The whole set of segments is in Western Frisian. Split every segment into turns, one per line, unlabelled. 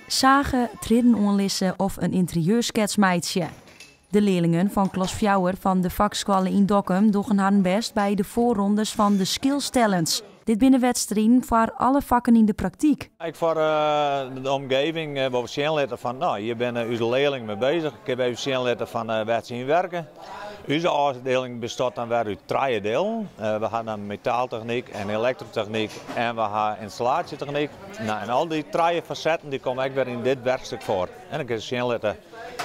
Sage, triedden oanlizze of in ynterieurskets meitsje. De learlingen fan klas fjouwer fan de fakskoalle yn Dokkum dogge harren bêst by de foarrondes fan de Skills Talents. Dit binne wedstriden foar alle fakken yn de praktyk.
Ek foar de omgeving wol we sjen litte fan, no, hjir binne ús learlingen mei bezich. Kinne we even sjen litte fan wêr't se yn werke. Us ôfdieling bestiet dan wer út trije dielen. We ha dan metaaltechnyk en elektrotechnyk en we ha ynstallaasjetechnyk. No, en al dy trije fasetten dy komme ek wer yn dit werkstuk foar. En dan kinne se sjen litte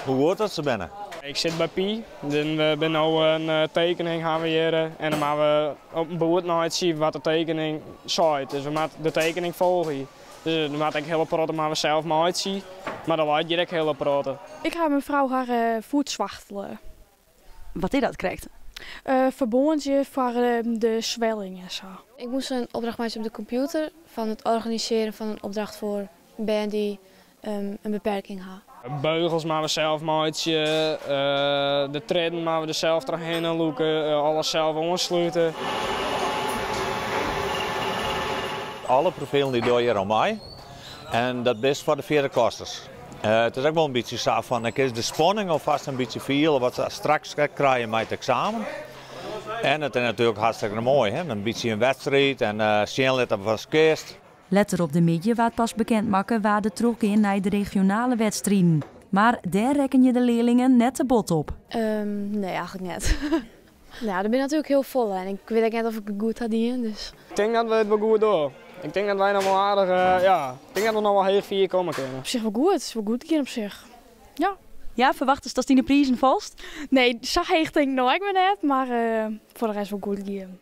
hoe goed dat se binne.
Ik sit by Pi. We binne no in tekening ha we hjir en dan moatte we op in boerd meitsje wat de tekening seit. Dus we moatte de tekening folgje. Dus we moatte ek hiele protte moatte we sels meitsje, mar der leit hjir ek hiele protte.
Ik ha mefrou har foet swachtele.
Wat is dat krekt?
Ferbândzje foar de swelling en sa.
Ik moast in opdracht meitsje op de kompjûter fan it organisearjen fan in opdracht foar bern dy't in beperking ha.
Beugels moatte we sels meitsje, de triedden moatte we der sels trochhinne lûke, alles sels oanslute.
Alle profilen dy dogge hjir oan mei en dat bist foar de fjirde klassers. It is ek wol in bytsje sa fan, dan kinst de spanning alfêst in bytsje fiele wat se straks krije mei it eksamen. En it is natuerlik hartstikke moai, hè? In bytsje in wedstriid en sjen litte watst kinst.
Letter op de middei waard pas bekend makke wa't der trochgean nei de regionale wedstriden. Mar dêr rekkenje de learlingen net te bot op.
Nee, eigentlik net. Ja, der binne natuerlik hiel folle en ik wit ek net of ik it goed ha dien, dus.
Ik tink dat we it wol goed dogge. Ik tink dat wy noch wol aardich, ja, ik tink dat we noch wol heech fier komme kinne.
Op sich wol goed, it is wol goed gien op sich. Ja.
Ja, ferwachtest datst yn de prizen falst?
Nee, sa heech tink ik no ek wer net, mar foar de rest wol goed gien.